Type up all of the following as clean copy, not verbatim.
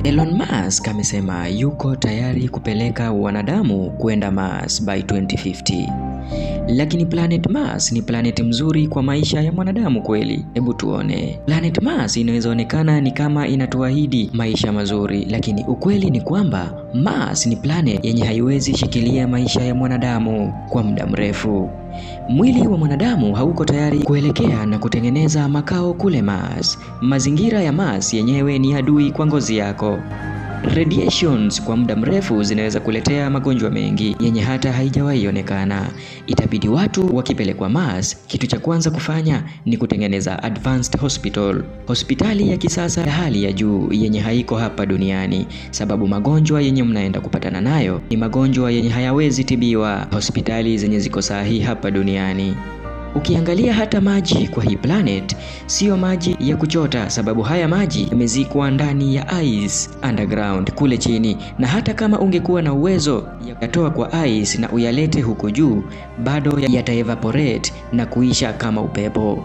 Elon Musk amesema yuko tayari kupeleka wanadamu kwenda Mars by 2050. Lakini planet Mars ni planet mzuri kwa maisha ya mwanadamu kweli? Hebu tuone. Planet Mars inaweza onekana ni kama inatuahidi maisha mazuri, lakini ukweli ni kwamba Mars ni planet yenye haiwezi shikilia maisha ya mwanadamu kwa muda mrefu. Mwili wa mwanadamu hauko tayari kuelekea na kutengeneza makao kule Mars. Mazingira ya Mars yenyewe ni adui kwa ngozi yako. Radiations kwa muda mrefu zinaweza kuletea magonjwa mengi yenye hata haijawahi onekana. Itabidi watu wakipelekwa Mars, kitu cha kwanza kufanya ni kutengeneza advanced hospital, hospitali ya kisasa ya hali ya juu yenye haiko hapa duniani, sababu magonjwa yenye mnaenda kupatana nayo ni magonjwa yenye hayawezi tibiwa hospitali zenye ziko sahihi hapa duniani. Ukiangalia hata maji kwa hii planet siyo maji ya kuchota, sababu haya maji yamezikwa ndani ya ice underground kule chini, na hata kama ungekuwa na uwezo ya kuyatoa kwa ice na uyalete huko juu, bado yataevaporate na kuisha kama upepo.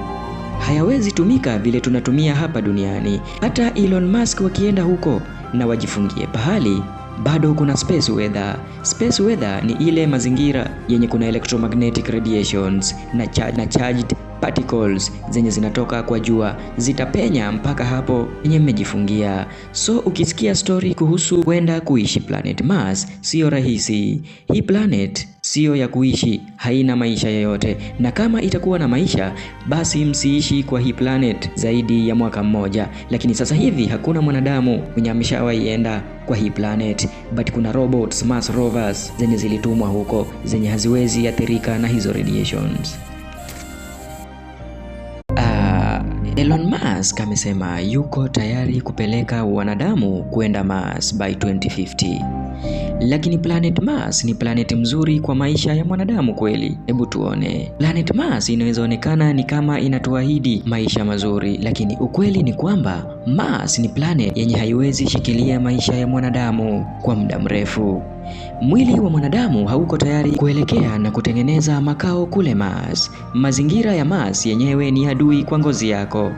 Hayawezi tumika vile tunatumia hapa duniani. Hata Elon Musk wakienda huko na wajifungie pahali, bado kuna space weather. Space weather ni ile mazingira yenye kuna electromagnetic radiations na charged particles zenye zinatoka kwa jua zitapenya mpaka hapo yenye mmejifungia. So ukisikia story kuhusu kwenda kuishi planet Mars, siyo rahisi. Hii planet siyo ya kuishi, haina maisha yoyote, na kama itakuwa na maisha basi msiishi kwa hii planet zaidi ya mwaka mmoja. Lakini sasa hivi hakuna mwanadamu mwenye ameshawahi enda kwa hii planet, but kuna robots, Mars rovers zenye zilitumwa huko zenye haziwezi athirika na hizo radiations. Elon Musk amesema yuko tayari kupeleka wanadamu kwenda Mars by 2050. Lakini planet Mars ni planet mzuri kwa maisha ya mwanadamu kweli? Hebu tuone. Planet Mars inaweza onekana ni kama inatuahidi maisha mazuri, lakini ukweli ni kwamba Mars ni planet yenye haiwezi shikilia maisha ya mwanadamu kwa muda mrefu. Mwili wa mwanadamu hauko tayari kuelekea na kutengeneza makao kule Mars. Mazingira ya Mars yenyewe ni adui kwa ngozi yako.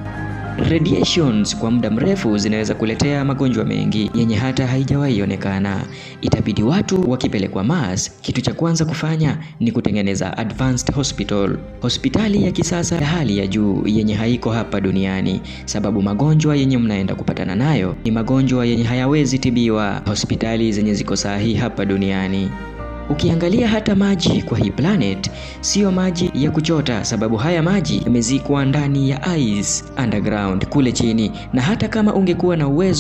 Radiations kwa muda mrefu zinaweza kuletea magonjwa mengi yenye hata haijawahi onekana. Itabidi watu wakipelekwa Mars, kitu cha kwanza kufanya ni kutengeneza advanced hospital, hospitali ya kisasa ya hali ya juu yenye haiko hapa duniani, sababu magonjwa yenye mnaenda kupatana nayo ni magonjwa yenye hayawezi tibiwa hospitali zenye ziko sahihi hapa duniani. Ukiangalia hata maji kwa hii planet siyo maji ya kuchota, sababu haya maji yamezikwa ndani ya ice underground kule chini, na hata kama ungekuwa na uwezo